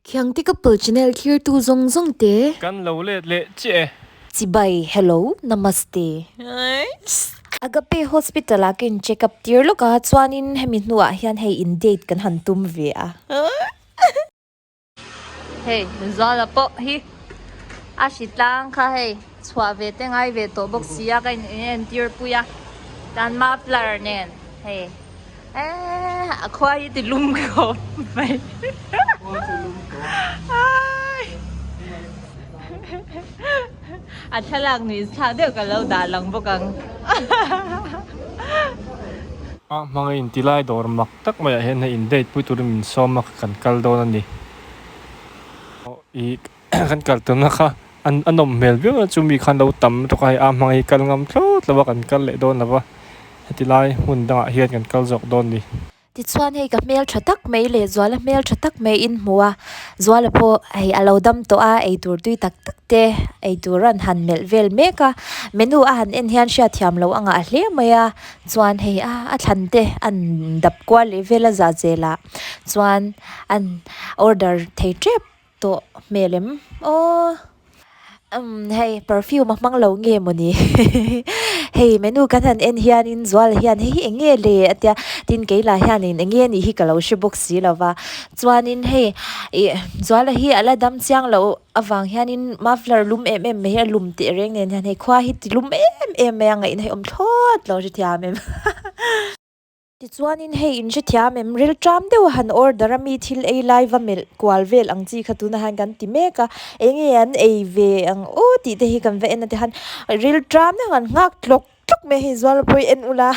Khiangte couple channel thlirtu zawng zawng te. Kan lo let leh chiah e. Chibai, hello, namaste. Agape hospital ah ka in check up tir lawk a, chuanin hemi hnuah hian hei in date kan han tum ve a. Hei Zuala pawh hi a hri tlang kha hei chhuah ve te ngai ve tawh bawk si a ka in entir pui a tan muffler nen hei eee a khua hi ti lum khawp mai a thlalak nuih thlak deuh ka lo dah lang bawk ang. A hmanga intilai dawr mak tak maiah hian hei in date pui turin min sawm a kan kal dawn a ni. Ih kan kal tumna kha a nawm hmel viau a chumi khan lo tam lutuk a hei a hmanga hi kal ngam thlawt lo a kan kal leh dawn lo va heti lai hmun dangah hian kan kal zawk dawn a ni. Tichuan hei ka hmel tha tak mai leh Zuala hmel tha tak mai in hmu a, Zuala pawh hei a lo dam tawh a, eitur tui tak tak te eitur an han melh vel mek a, menu a han en hian hriatthiam loh a ngah hle mai a, chuan hei a a thlan te an dap kual leh vel a zah zel ah chuan an order thei tep tawh hmel em aw umm hei perfume a hmang lo nge mawni hei menu kan han en hianin Zuala hian hei hi eng nge le a tia tin keilah hianin eng nge anih hi ka lo hre bawk si lo va chuanin hei ih Zuala hi a la dam chiang loh avang hianin muffler lum em em mai hi a lum teh reng nen hian hei khua hi ti lum em em mai a ngaihna hi a awm thlawt lo hrethiam em. Tichuanin hei in hrethiam em? Rilṭam deuh a han order a mi thil ei lai va melh kual vel ang chi kha tunah hian kan ti mek a, eng nge an ei ve ang aw tih te hi kan va en a ti khan rilṭam deuh an nghak tlawk tlawk mai a hei Zualpui en ula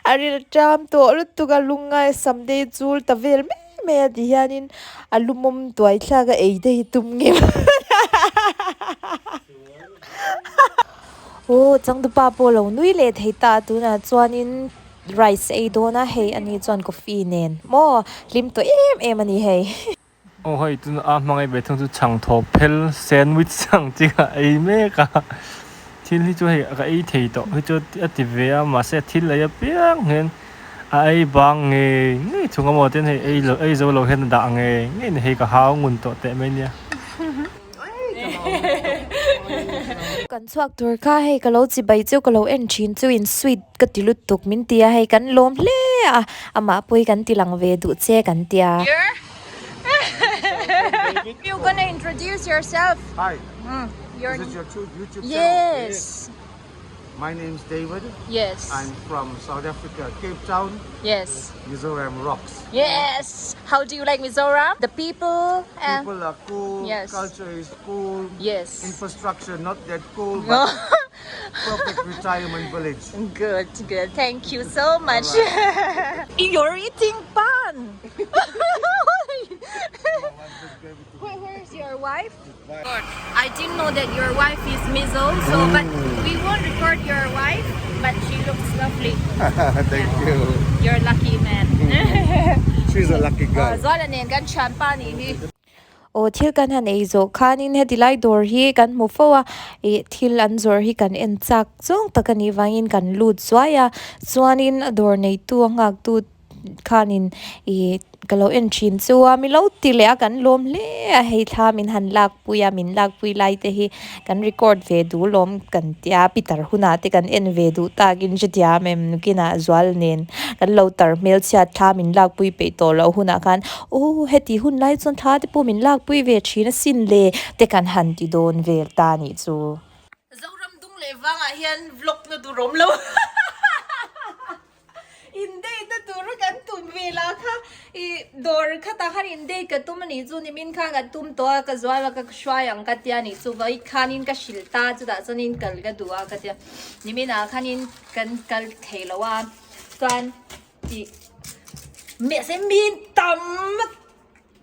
a rilṭam tawh lutuk a lungngai sam te hi chul ta vel mai mai a ti hianin a lumawm tuai thlak a ei te hi tum nge Aw changtupa pawh lo nui leh thei ta tunah chuanin rice ei dawn a hei ani chuan coffee nen maw hlim tawh em em a ni hei. Aw hei tuna a hmangaih ve thung chu chhang thaw phel sandwich ang chi kha a ei mek a thil hi chu hei ka ei thei tawh hi chu a ti ve a mahse thil ei apiang hian a ei bang ngei ngei thung a maw tin hei ei lo ei zo lo hian a dah ngei ngei a ni hei ka hau ngun tawh teh mai nia. Kan chhuak tur kha hei ka lo chi bai chu ka lo en thin chu in sweet ka ti lutuk min ti a hei kan lawm hle a amah pawh hi kan ti lang ve duh che kan ti a. You gonna introduce yourself? Hi. Your Is it your YouTube channel? Yes. My name's David. Yes. I'm from South Africa, Cape Town. Yes. Mizoram rocks. Yes. How do you like Mizoram? The people and People are cool. Yes. Culture is cool. Yes. Infrastructure not that cool, but perfect retirement village. Good, good. Thank you so much. You're eating pan. Where, where's your wife? I didn't know that your wife is Mizo, so but we won't record your wife, but she looks lovely. Thank you. You're lucky man. She's a lucky girl. Zuala nen kan thianpa nih hi. Aw thil kan han ei zawh khanin heti lai dawr hi kan hmu fo a, ih thil an zawrh hi kan en chak zawng tak a nih vangin kan lut zuai a, chuanin a dawr neitu a nghaktu khanin ih ka lo en thin chu a mi lo ti leh a kan lawm hle a hei thla min han lakpui a min lakpui lai te hi kan record ve duh lawm kan tia pitar hunah te kan en ve duh takin hrethiam em kinah zual nen kan lo tar hmelchhiat thla min lakpui peih tawh loh hunah khan aw heti hun lai chuan thla te pawh min lakpui ve thin asin le te kan han ti dawn vel ta nih chu. Zoram dung leh vangah hian vlog na tur awm lo. In date na tur a kan tum ve lah kha i dawr khatah khan in date ka tum anih chu nimin khan ka tum tawh a ka zual a ka hruai ang ka tia nih chu vawi khanin ka hrilh ta chutah chuanin kal ka duh a ka tia nimin ah khanin kan kal thei lo a chuan ih mahse mi tam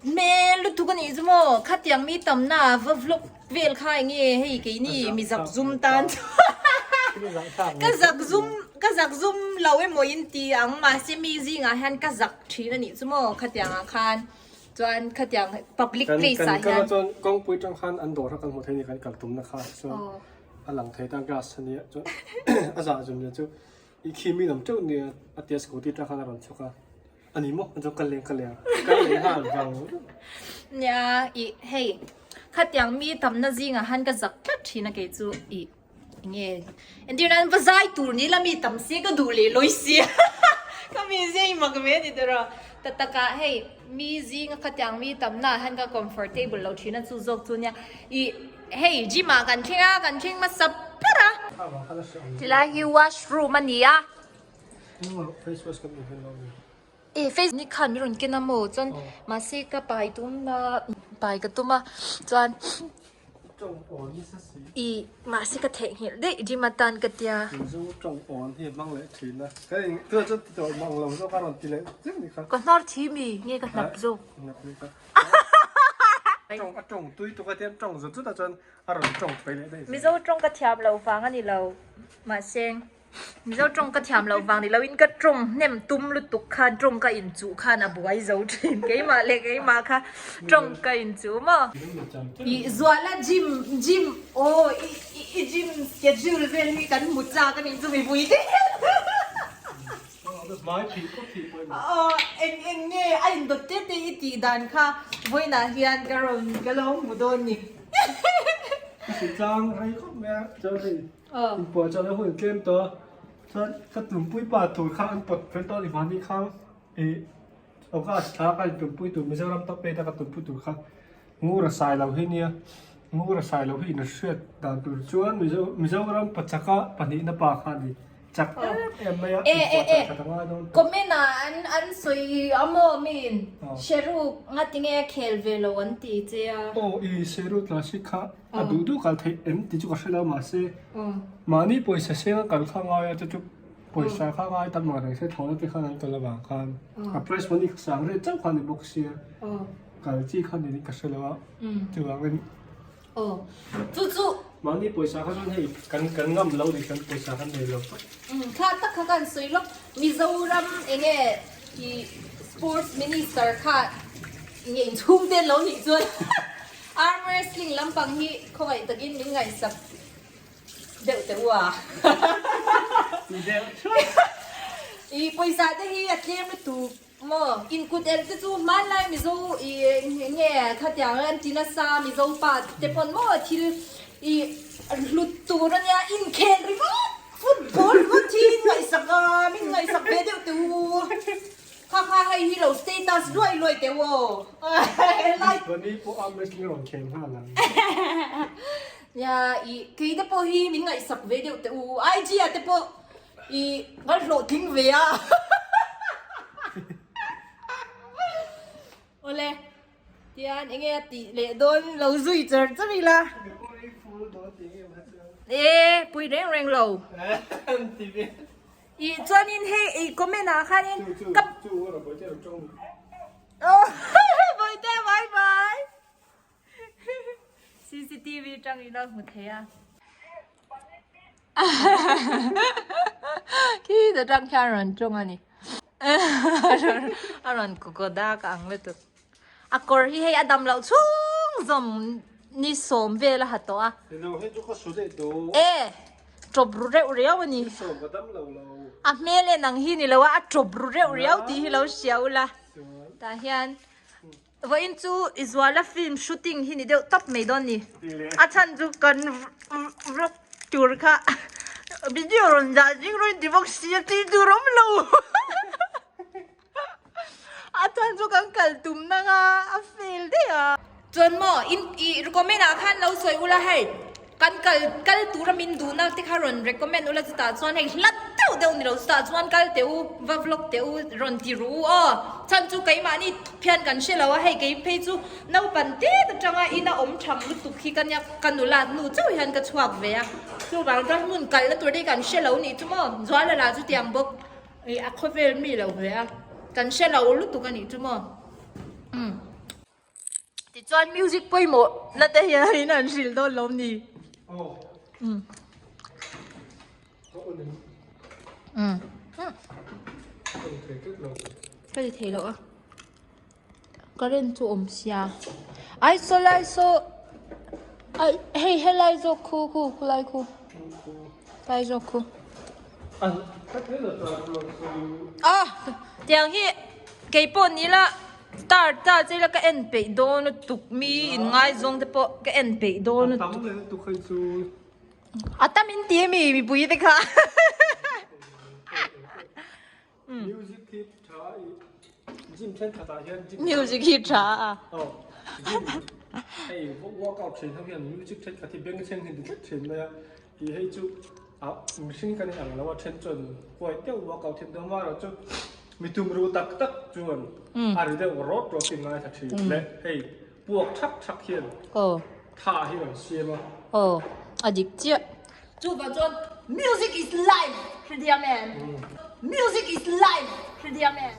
Hmel lutuk a nih chu maw? Khatiang mi tamna va vlog vel kha eng nge hei keini mi zak zum tan ka zak zum ka zak zum lo emaw in ti ang mahse mi zingah hian ka zak thin a nih chu maw khatiang ah khan chuan khatiang public place ah hian kan kal chuan kawngpui tang khan an dawr kha kan hmu thei a ni kan kal tumna kha chuan. A lang thei ta glass a nia chuan a zah zum nia chu i khi mi lam teuh nia a tia scooty atang khan a rawn chhuk a a ni maw chuan ka leng ka leng ka leng nghal vang Nia i hei khatiang mi tamna zingah han ka zak tlat thin a kei chu i Enge entir nan va zai tur ni la mi tam si ka duh leh lawi si ka mi zing mak ve ni tawh ta takah hei mi zinga khatiang mi tam na hian ka comfortable lo thin a chu zawk chu nia ih hei gym ah kan thleng a kan thleng hmasa ber a tilai hi washroom a ni a. E face ni khan min rawn ken a maw chuan mahse ka pai tum a pai ka tum a chuan i mahse ka theihnghilh daih gym atan ka tia. Ka hnar thi mi nge ka hnap zawk. Mizo tawng ka thiam loh vang a ni lo mahse. Mizo tawng ka thiam loh vang ni loin ka tawng hnem tum lutuk khan tawng ka inchuh khan a buai zo thin keimah leh keimah kha tawng ka inchuh maw. Ih Zuala gym gym aw i i gym schedule vel hi kan hmu chak a nih chu mipui te hian aw eng eng nge a indawt te te i tih dan kha vawiinah hian ka rawn ka lo hmu dawn ni. Ka hritlang rei khawp mai a chuan hei Inpuah chuan a hun tlem tawh a, chuan ka tumpui pa tur kha an pawt fel tawh a ni mahni kha ih August thla ka intumpui tur Mizoram top eight a ka tumpui tur kha ngur a sai lo hi nia, ngur a sai lo hi in a hriat dan tur chuan Mizo Mizoram pachaka pahnihna pa kha a ni chak em em mai a inpuah chah that a ngai dawn tawh. Comment ah an an sawi a maw min Sheruk ngatinge a khel ve lo an ti che a. Aw i Sheruk classic kha A duh duh kal theih em tih chu ka hre lo mahse mahni pawisa seng a kal kha ngai a chu chu pawisa kha ngai tam ang reng se thlawhna te khan an kal avang khan a price money kha sang rei chauh kha a ni bawk sia kal chi kha niin ka hre lo a chuvangin mahni pawisa kha chuan hei kan kan ngam lo ni kan pawisa kha nei lo phawt. Thla tak kha kan sawi lawk Mizoram enge i sports minister kha nge inchhung te an lo nih chuan Arm wrestling lampang hi khawngaih takin min ngaihsak deuh teh u a. I pawisa te hi a tlem lutuk maw? Inkut elh te chu hmanlai Mizo i nge khatiang an ti nasa Mizo pa te pawn maw thil i hlut tur ania inkhel ringawt football ringawt hi in ngaihsak a min ngaihsak ve deuh teh u. Kha kha hei hi lo status luai luai teh u aw. Helai. Bunny pawh arm wrestling a rawn khel nghal ang. Nia i kei te pawh hi min ngaihsak ve deuh teh u. IG ah te pawh i kan hlawhtling ve a. Awle tian enge a tih leh dawn lo zui char char ila. E pui reng reng lo. Ih chuanin hei ei comment ah khanin ka Bawihte bye bye CCTV tang ila hmu thei a khi ta tang khian rawn tawng a ni a rawn kawkawda ka ang lutuk a kawr hi hei a dam loh chhung zawm ni sawm vel a ha tawh a e tawp ru reuh riau a ni a hmel en ang hi ni lo a a tawp ru reuh riau tih hi lo hria ula tah hian vawiin chu i zuala film shooting hi ni deuh tawp mai dawn ni a chhan chu kan vlog tur kha video rawn dah zing rawn ti bawk si a tih tur awm lo. A chuan chu kan kal tum nang a, a fail daih a. Chuan maw in i recommend ah khan lo sawi ula hei kan kal kal tura min duhna te kha rawn recommend ula chutah chuan hei hlat deuh deuh ni lo chutah chuan kal teh u va vlog teh u rawn ti ru u aw chhan chu keimahni phian kan hre lo a hei kei phei chu naupan tet atanga ina awm tham lutuk hi ka nia ka nula hnu chauh hian ka chhuak ve a chuvang chuan hmun kalna tur te hi kan hre lo nih chu maw Zuala lah chutiang bawk. Ih a khawvel mi lo ve a, kan hre lo lutuk a nih chu maw. Umm. Tichuan music pawimawh na te hian in an hrilh dawn lo ni. Aw. Umm. Ka on em. Umm. Ka on thei tlat lo. Ka ti thei lo a. Current chu awm sia. Ai saw lai saw. Hei helai zawk khu khu khulai khu lai zawk khu. Ah tiang hi keipawh ni ila star ta che ila ka en peih dawn lutuk mi in ngaizawng te pawh ka en peih dawn lutuk. A tam in ti ami mipui te kha. Music hi tha i gym thenkhatah hian gym Music hi tha a. Aw gym hei workout thin ho hian music thenkhat hi bengchheng hi ni tlat thin mai a tih hei chu ah mihring kan inang lo a then chuan huai deuh workout thin dawn amaherawhchu mi tumruh tak tak chuan a ri deuh rawt rawt in ngaithla thin leh hei puak thak thak hian tha hi rawn siam a. Aw a dik chiah. Chuvang chuan Music is life hridiam em? Music is life hridiam em?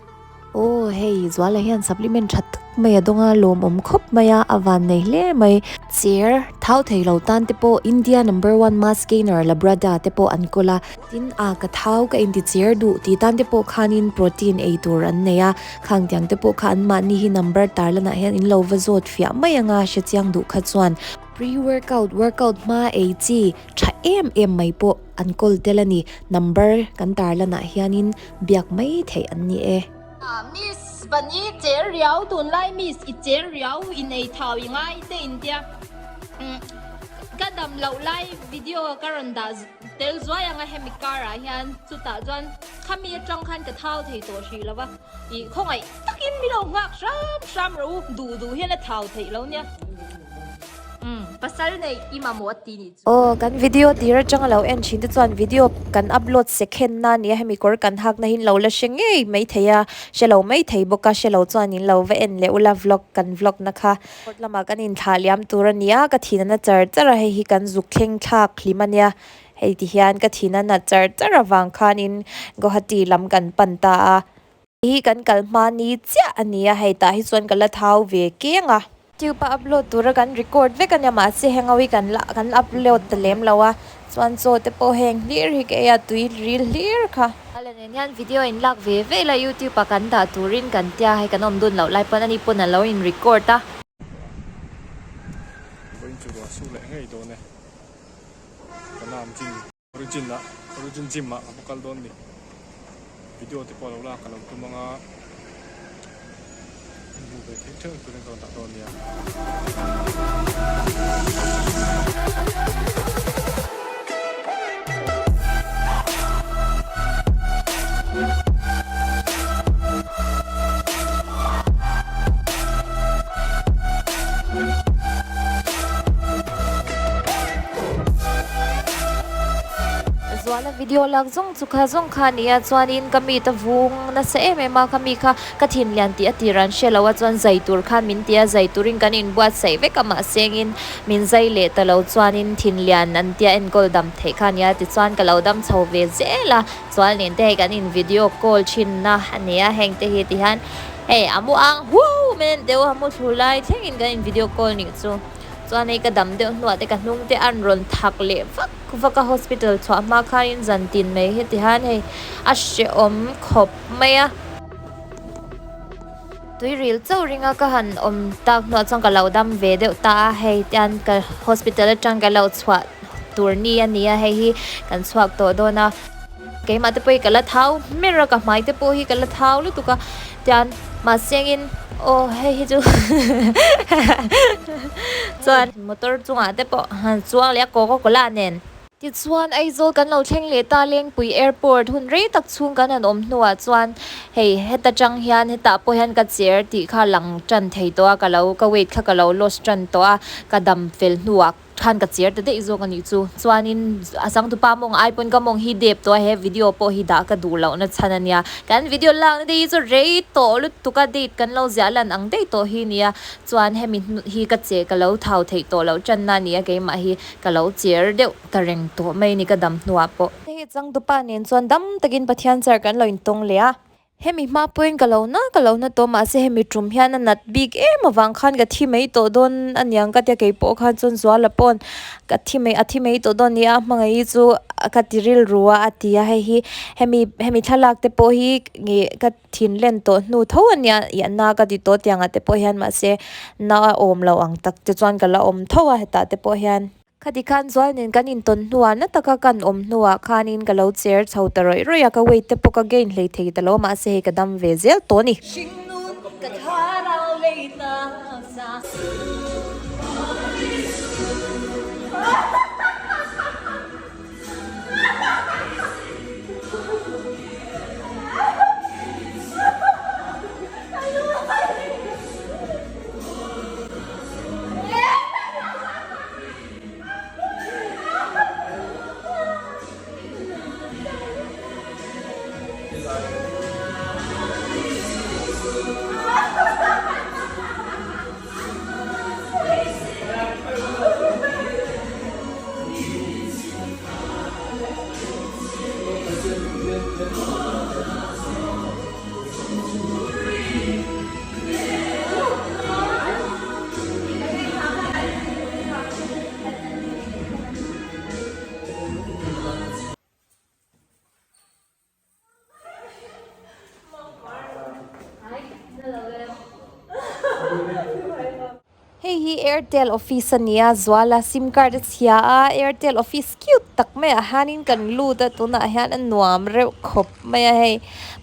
Aw hei Zuala hian supplement tha tak mai a dawng a, lawmawm khawp mai a, a van nei hle mai. Chair thau thei lo tan te pawh India number one mass gainer Labrada te pawh an kawl a, tin a ka thau ka inti chair duh tih tan te pawh khanin protein ei tur an nei a, khang tiang te pawh kha anmahni hi number tarlanah hian in lo va zawt fiah mai anga hrechiang duh kha chuan. Pre-workout, workout hma ei chi tha em em mai pawh an kawl tel a ni. Number kan tarlanah hianin biak mai theih an ni e. Miss Bunny cher riau tunlai miss i cher riau in ei thau i ngai te in tia ka dam loh lai video ka rawn dah tel zuai anga hemi car ah hian chutah chuan khami atang khan ka thau thei tawh hrih lova ih khawngaih takin mi lo nghak hram hram rawh u duh duh hian a thau theih lo nia. Umm pasal nei i mamawh a ti nih chu. Aw kan video tir atanga lo en thin te chuan video kan upload second na nia hemi kawr kan hak na hi lo la hre ngei mai thei a hre lo mai thei bawk a hre lo chuan in lo va en leh ula vlog kan vlog na kha court lamah kan inthlah liam tur a nia ka thin a na char char a hei hi kan zuk thleng thlak hlim a nia hei ti hian ka thin a na char char avang khanin Guwahati lam kan pan ta a. Hi kan kal hma ni chiah a ni a, hei tah hi chuan ka la thau ve keng a. Tube a upload tura kan record vek a nia mahse heng ho hi kan la kan upload ta lem lo a, chuan chaw te pawh heng hlir hi ka ei a tui ril hlir kha. Ala nen hian video in lak ve ve ila youtube ah kan dah turin kan tia hei kan awm dun loh lai pawn ani pawn a lo in record a. Vawiin chu ruah su leh ngei dawn e, ka nam chin. Origin ah Origin gym ah ka va kal dawn ni video te pawh lo lak ka lo tum anga hmu ve theih theuh turin ka rawn dah dawn nia. Zuala video lak zawng chu kha zawng kha a ni a chuanin ka mi ta vung nasa em em a khami kha ka thin lian tih a tir an hre lo a chuan zai tur khan min ti a zai turin kan inbuatsaih vek a mahsengin min zai leh ta lo chuanin thin lian an tia enkawl dam theih kha a ni a tichuan ka lo dam chho ve zel a chuan nen te hei kan in video call thin na a ni a heng te hi ti hian hei a mu ang huau mai an deuh a mu thlu lai thlengin kan in video call nih chu chuan hei ka dam deuh hnuah te ka hnung te an rawn thak leh vak vak a hospital chhuah hma khanin zan tin mai heti hian hei a hrehawm khawp mai a. Tui ril chauh ringa ka han awm tak hnuah chuan ka lo dam ve deuh ta a hei tian ka hospital atang ka lo chhuah tur ni a ni a hei hi kan chhuak tawh dawn a keimah te pawh hi ka la thau hmer a ka hmai te pawh hi ka la thau lutuk a tian mahse engin aw hei hi chu chuan motor chungah te pawh han chuang leh a coca cola nen. Tichuan Aizawl kan lo thleng leh ta Lengpui Airport hun rei tak chhung kan han awm hnuah chuan hei heta tang hian hetah pawh hian ka cher tih kha lang tan thei tawh a ka lo ka weight kha ka lo loss tan tawh a ka dam fel hnuah khan ka cher ta daih zawk a nih chu. Chuanin a changtupa mawng ai pawn ka mawng hi dep tawh a he video pawh hi dah ka duh lohna chhan a nia. Kan video lakna te hi chu rei tawh lutuk a date kan lo ziah lan ang daih tawh hi nia. Chuan hemi hi ka che ka lo thau theih tawh loh tanna a ni a keimah hi ka lo cher deuh ta reng tawh mai a ni ka dam hnuah pawh. Hei changtupa nen chuan dam takin Pathian char kan lo intawng leh a. Hemi hma pawhin ka lo na ka lo na tawh mahse hemi tum hian a nat bik em avang khan ka thi mai tawh dawn a niang ka tia keipawh khan chuan Zuala pawn ka thi mai a thi mai tawh dawn nia a hmangaih hi chu ka ti rilru a a ti a hei hi hemi hemi thlalak te pawh hi nge ka thinlen tawh hnu tho a nia ih a na ka ti tawh tiang ah te pawh hian mahse na a awm loh ang tak te chuan ka la awm tho a hetah te pawh hian. Khati khan Zual nen kan intawn hnuah na taka kan awm hnuah khanin ka lo cher chho ta rawih rawih a, ka weight te pawh ka gain hlei thei ta lo mahse hei ka dam ve zel tawh a ni. Hringnun ka thlarau lei taksa. Hei hi Airtel office a ni a, Zuala sim card a chhia a, Airtel office cute tak maiah hianin kan lut a, tunah hian a nuam reuh khawp mai a hei,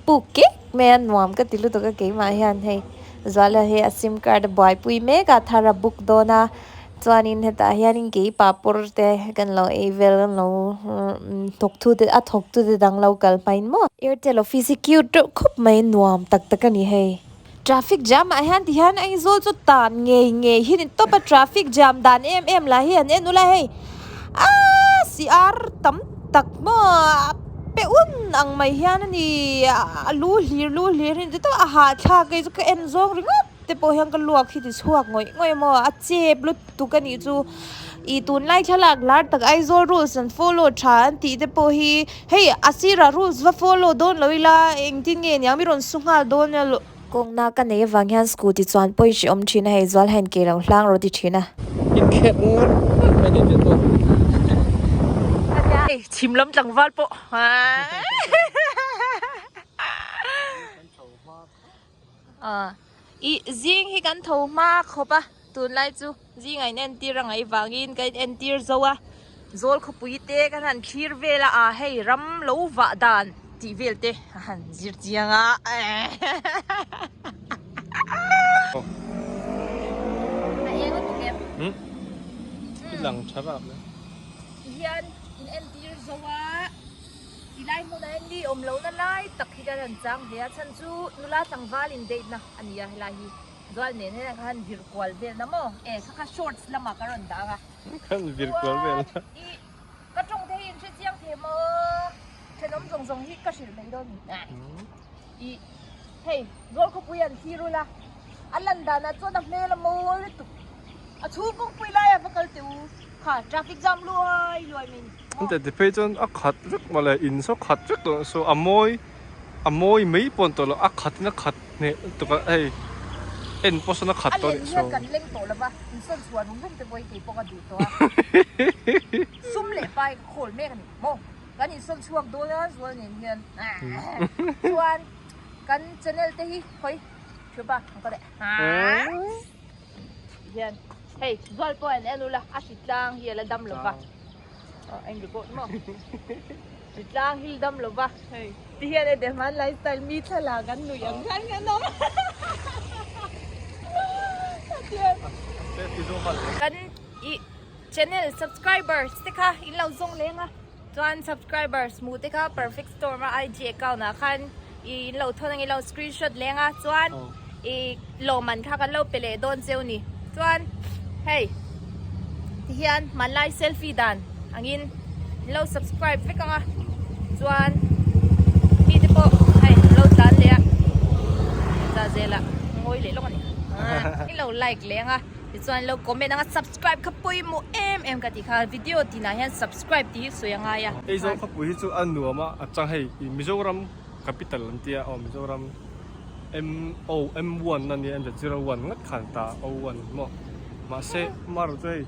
puk kek mai a nuam ka ti lutuk a keimah hian hei Zuala hi a sim card a buaipui mek a, thar a book dawn a. Chuanin hetah hianin kei papawr te kan lo ei vel kan lo thawk thu te a thawk tu te dang lo kal hmain maw. Airtel office hi cute reuh khawp mai nuam tak tak a ni hei. Traffic jam ah hian ti hian Aizawl chu tan ngei ngei hi ni tawp a traffic jam dan em em lah hi an en ula hei aaa siar tam tak maw a pe un ang mai hian a ni a lu hlir lu hlir hi ni tawp a hahthlak kei chu ka en zawng ringawt. Te pawh hian ka luak hi ti chhuak ngawih ngawih a maw a chep lutuk a nih chu ih tunlai thlalak lar tak Aizawl rules an follow tha an tih te pawh hi hei a sirah rules va follow dawn lo ila engtin nge niang mi rawn su nghal dawn a lo. Kawngna ka nei avang hian scooty chuan pawi hreh awm thin a hei zual hian ke lo hlang rawh ti thin a. Inkhelh ngat ngat mai ni tih pawh. Hei chhim lam tlangval pawh. Ih zing hi kan tho hma khawp a tunlai chu zing a in entir a ngaih vangin ka in entir zo a zawl khawpui te kan han thlir vel a ah hei ram lo vah dan tih vel te a han zir chiang a a eng lutuk em i lang tha rap le tihian in entir zo a. Ti lai hmunah hian mi awm lohna lai tak hi kan han chang ve a, chhan chu nula tlangval in date na a ni a helai hi Zual nen hian ka han vir kual vel na maw e kha kha shorts lamah ka rawn dah ang a Kan vir kual vel na. Chuan i ka tawng te hi in hre chiang thei maw thenawm zawng zawng hi ka hrilh mai dawn ni i hei Zual khawpui an thlir ula a lan danah chuan a hmel a mawi lutuk a chhung kawngpui laiah va kal teh u kha traffic jam luai luai mai ni. An tete phei chuan a khat vek mawle in saw khat vek tawh so a mawi a mawi mai pawh an tawh lo a khat in a khat hneh lutuk a hei en pawh sawn a khat tawh a nih A len hian kan leng tawh lova in sawn chhuah rum rum te pawh hi kei pawh ka duh tawh a sum leh pai ka khawl mek a ni maw kan in sawn chhuak dawn a zual nen hian chuan kan channel te hi hawi thupa ang ka leh hian hei zual pawh an en ula a hritlang hi a la dam lova. Eng record maw? Hritlang hil dam lo va. Hei ti hian e Dehman lifestyle mi thlalak an nuih ang khan kan awm. Kan i channel subscribers te kha in lo zawng leng a. Chuan subscribers hmuh te kha perfect storm a IG account ah khan i in lo thawn ang in lo screenshot leng a. Chuan i lawmman kha kan lo pe leh dawn cheu ni. Chuan hei ti hian hmanlai selfie dan angin in lo subscribe vek ang a chuan mi te pawh hei an lo tlan leh a za zela ngawi leh lawk a ni in lo like leh ang a tichuan in lo comment ang a subscribe kha pawimawh em em ka tih kha video tinah hian subscribe tih hi sawi a ngai a. Aizawl khawpui hi chu a nuam a a chang hei Mizoram capital an tia aw Mizoram M O M one a nia M zero one ngat khan ta O one maw mahse mar chu hei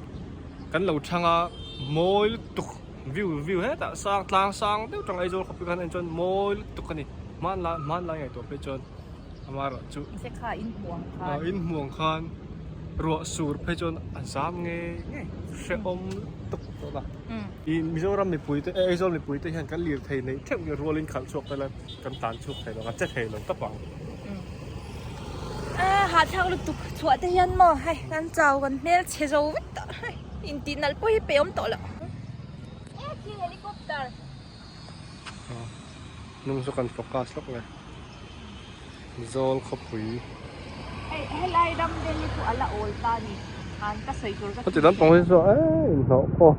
kan lo thang a mawi lutuk. View view hetah sang tlang sang deuh tang Aizawl khawpui khan en chuan mawi lutuk a ni. Hmanlai hmanlai ngaihtuah phei chuan amaherawh chu Se kha in hmuh ang khan. In hmuh ang khan ruah sur phei chuan a zam nge nge hrehawm lutuk tawh a. I Mizoram mipui te Aizawl mipui te hian kan lirthei neih theuh nge rualin khalh chhuak ta ila kan tlan chhuak thei lo kan che thei lo tawp ang. A hahthlak lutuk chhuah te hian maw hei kan chau kan hmel chhe zo vek tawh hei intih nalh pawh hi pe awm tawh loh. E khi helicopter. Hnung chu kan focus lawk le. Zawl khawpui. Hei helai ram vel hi chu a la awl ta a ni. An ka sawi tur ka Heti lampang hi chu e inhlawh khawm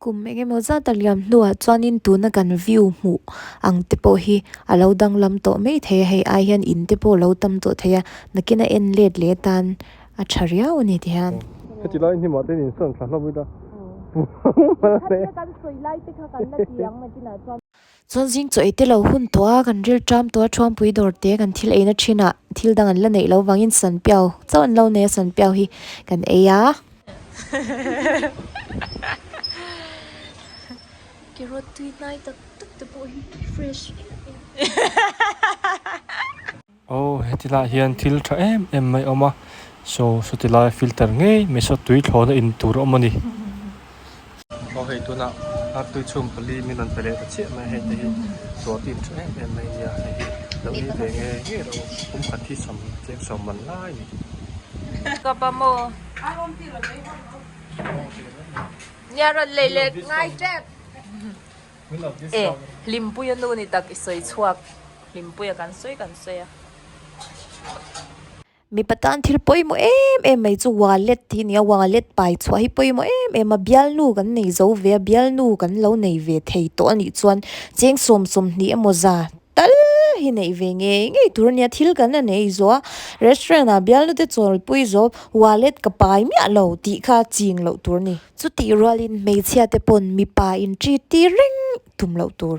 Kum eng emaw zat a liam hnuah chuanin tuna kan view hmuh ang te pawh hi a lo danglam tawh mai thei a, hei ai hian in te pawh a lo tam tawh thei a, nakin a en let leh atan a tha riau a ni ti hian. Heti lai hnimah te in sawn thla hlawm ila. Khatia kan sawi lai te kha kan la ti ang nakinah chuan. Chuan zing chaw ei te lo hun tawh a, kan ril ṭam tawh a, Thuampui dawr te kan thil eina ṭhinah thil dang an la neih loh vangin Sanpiau chauh an lo nei a, Sanpiau hi kan ei a. Carrot tui hnai tak tak te pawh hi fresh em em. Aw heti lai hian thil tha em em mai a awm a saw sawti lai filter ngei mai saw tui thlawhna in tur a awm a ni. Aw hei tunah artui chhum pali min rawn pe leh ta chiah mai a hei te hi protein tha em em mai a nia hei hi lo ei ve ngei ngei rawh u pum khat hi sam cheng sawm man lai a ni. Ka pa maw? Nia rawn lei leh ngai tep. E, Hlimpuia nu ni tak i sawi chhuak. Hlimpuia kan sawi kan sawi a. Mipa tan thil pawimawh em em mai chu wallet hi a ni a, wallet pai chhuah hi pawimawh em em a, bialnu kan nei zo ve a, bialnu kan lo nei ve thei tawh a nih chuan cheng sawm sawmhnih emaw za tal hi neih ve ngei ngei tur a nia, thil kan la nei zawh a, restaurant ah bialnu te chawlpui zawh wallet ka pai miah lo tih kha ching loh tur a ni. Chutih rualin hmeichhia te pawn mipa in ṭi tir reng tum loh tur.